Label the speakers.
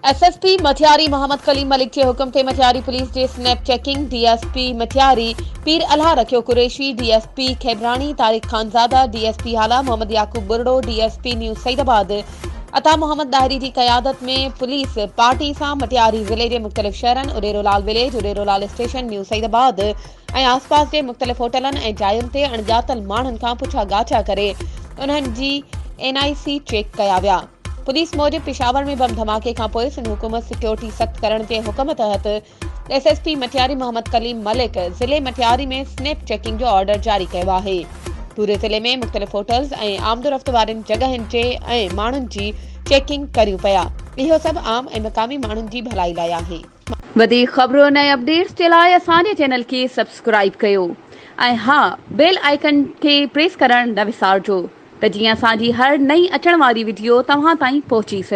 Speaker 1: S S P Matiari Muhammad Kaleem Malik جي حڪم تي مٽياري پوليس جي snap checking D S P Matiari Pir Allah Rakhio Qureshi, D S P Khebrani Tariq Khanzada, D S P Hala Muhammad Yaqub Buriro, D S P new Saeedabad Ata Muhammad Dahri جي قيادت ۾ police party سان مٽياري ضلعي جي مختلف شهرن Udero Lal village, Udero Lal station, new Saeedabad ۽ آسپاس جي مختلف هوٽلن ۽ جاين تي اڻڄاتل ماڻهن کان پڇا ڳاڇا ڪري انهن جي اين آء سي چيڪ ڪيا ويا. پوليس موجب پشاور ۾ بم ڌماڪي کانپوء سنڌ حڪومت سيڪيورٽي سخت ڪرڻ جي حڪم تحت S S P Matiari Muhammad Kaleem Malik ضلعي مٽياري ۾ سنيپ چيڪنگ جو آرڊر جاري ڪيو آهي. پوري ضلعي ۾ مختلف هوٽلز ۽ آمدورفت وارين جڳهين جي ۽ ماڻهن جي چيڪنگ ڪريون پيا. اهو سڀ عام ۽ مقامي ماڻهن جي ڀلائي لاء آهي. وڌيڪ خبرن ۽ اپڊيٽس جي لاء اسان جي چينل کي سبسڪرائيب ڪيو ۽ ها بيل آئيڪن کي پريس ڪرڻ نه وسارجو ته جيئن اسان جي هر نئين اچڻ واري وڊيو توهان تائين پهچي سگهي.